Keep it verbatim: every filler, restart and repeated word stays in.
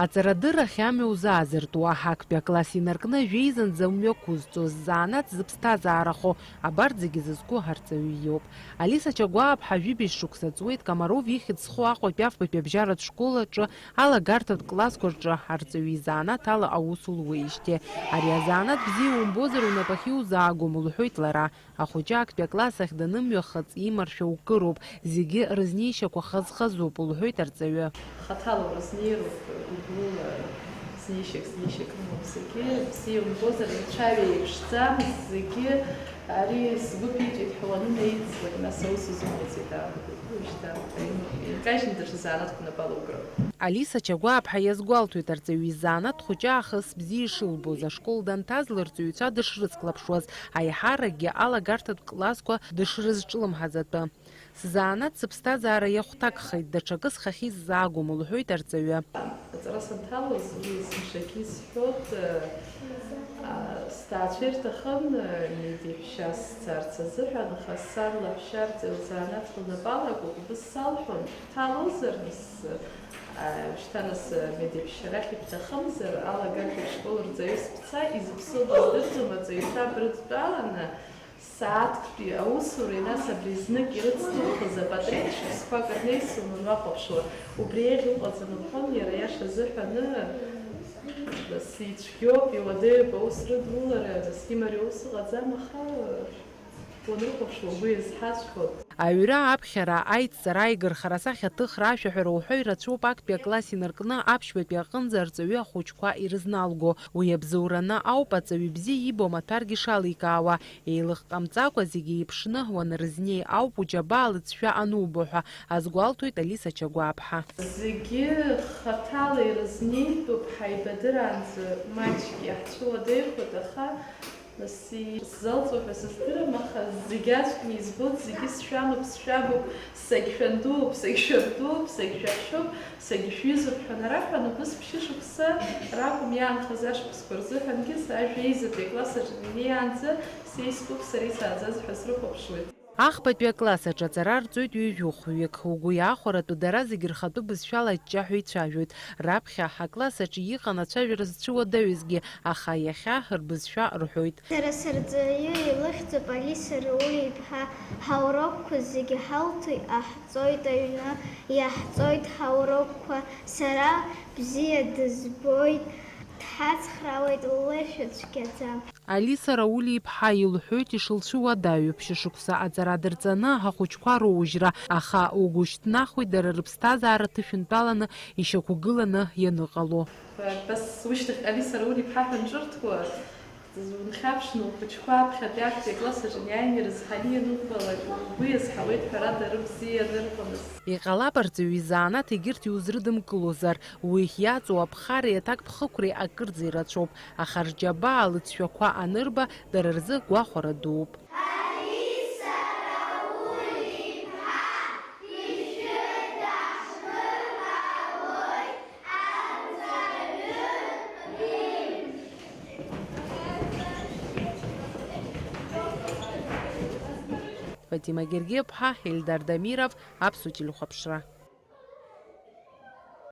Аҵарадыррахь амҩа узаазыртуа, актәи акласс инаркны жәеизанӡа мҩақәызҵоз, ззаанаҵ зыԥсҭазаарахо, абарҭ зегьы зызку арҵаҩы иоуп. Алиса Чагәааԥҳа жәибжь шықәса ҵуеит Комаров ихьӡ зху Аҟәатәи афбатәи абжьаратә школ аҿы алагарҭатә классқәа рҿы арҵаҩы изанааҭ ала аус луеижьҭеи. Ари азанааҭ бзиа умбозар, унапахь иузаагом, лҳәоит лара. Ахәыҷы актәи акласс ахь данымҩахыҵ, имаршәа укыроуп, зегьы рызнеишьақәа хаз-хазуп, лҳәоит арҵаҩы. Хаҭала урызнеироуп, гәыблыла знеишьак, знеишьак рымоуп зегьы. Бзиа умбозар, рцәаҩа еиԥшӡам, зегьы ари сгәы ԥиҵәеит ҳәа уанынеиҵлак, нас аус узымуӡеит аамҭазы, уажәшьҭа инкажьны даҽа занааҭк унапала укроуп. Алиса Чагәааԥҳа иазгәалҭоит арҵаҩы изанааҭ хәыҷы аахыс бзиа ишылбоз, ашкол данҭаз лырҵаҩцәа дышрыцклаԥшуаз, аиҳаракгьы алагарҭатә классқәа дышрызҿлымҳаз атәы. Сзанааҭ сыԥсҭазаара иахәҭакхеит, даҽакы схахьы исзаагом, лҳәоит арҵаҩы. Аҵара санҭалоз, уи есымшагьы исҳәот, а, сҭаацәа ирҭахын, а, медеҳәшьас сцарц азыҳәан, аха сан лаҳәшьа арҵаҩ лзанааҭ лнапала акәыкәбыз салҳәон, шәҭалозар, нас, а, шьҭа нас, а, медеҳәшьа рахь ибҭахымзар, алагарҭатә школ рҵаҩыс бца, изыԥсоу быздырӡом, аҵаҩцәа брыдтәаланы, сааҭктәи аусуреи, нас абри знык ирыцдухыз апатреҭ шықәсқәак рнеи сыман уахәаԥшуа, убри еиӷь уҟаӡам лҳәон, иара иаша азыҳәаны, нас ицәгьоуп, иуадаҩуп аус рыдулара, нас имариоу ус ыҟаӡам, аха уанрыхәаԥшуа угәы иазҳаҵәҟьоит. Аҩра, аԥхьара, аидҵара, аигырхара, асахьаҭыхра, ашәаҳәара уҳәа ирацәоуп актәи акласс инаркны аԥшьбатәи аҟынӡа арҵаҩы ахәыҷқәа ирызналго. Уи абзоураны ауп аҵаҩы бзиа ибо амаҭәаргьы шаликаауа. Еилых ҟамҵакәа зегьы еиԥшны уанрызнеи ауп уџьабаа лыҵшәа анубо ҳәа азгәалҭоит Алиса Чагәааԥҳа. Зегьы хаҭала ирызнеитәуп, ҳаибадыраанӡа маҷк иаҳцәыуадаҩхоит, аха нас исзалҵуа ҳәа сыздырам, аха зегь аӡәкны избоит, зегьы сшәамуп, сшәабуп, сагьшәандууп, сагьшәабдууп, сагьшәаҳәшьоуп, сагьшәҩызоуп ҳәа анараҳәа, анапы сԥшьышықәса ракәым иаанхаз ашықәсқәа рзыҳәангьы, сажәа еизатәи акласс аҿы инеиаанӡа сеискәык сара исааӡаз ҳәа срыхәаԥшуеит. Ахԥатәи акласс аҿы аҵара рҵоит ҩажәи хәҩык. Угәы иаахәаратәы дара зегьы рхатәы бызшәала аҷҷаҳәа ицәажәоит. Раԥхьа акласс аҿы иҟан ацәажәара зцәыуадаҩызгьы, аха иахьа рбызшәа рҳәоит. Сара сырҵаҩы илыхьӡуп Алиса Рауль-иԥҳа. Ҳаурокқәа зегьы ҳалҭоит, иаҳҵоит аҩны, иаҳҵоит ҳаурокқәа. Сара бзиа дызбоит, дҳацхраауеит лышәа цәгьаӡа. Алиса Рауль-иԥҳа илҳәоит ишылцәыуадаҩу, ԥшьышықәса аҵара дырҵаны ахәыҷқәа роужьра, аха угәы шьҭнахуеит дара рыԥсҭазаара ҭышәынтәаланы ишьақәгыланы ианыҟало. Бас ушьҭахь Алиса Рауль-иԥҳа ҳәа нҿырҭуа, унхьаԥшны ухәыҷқәа аԥхьатәи актәи акласс аҿы иааины ирызҳаны ианубалак, угәы иазҳауеит, ҳәарада, рыбзиа анырҳәо нас. Иҟалап, арҵаҩы изанааҭ егьырҭ иузрыдымкылозар, уи иаҵоу аԥхареи аҭакԥхықәреи акырӡа ирацәоуп, аха рџьабаа лыҵшәақәа анырба, дара рзы гәахәара дууп. Фатима Гергиаԥҳа, Ельдар Дамиров, Аԥсуа телехәаԥшра.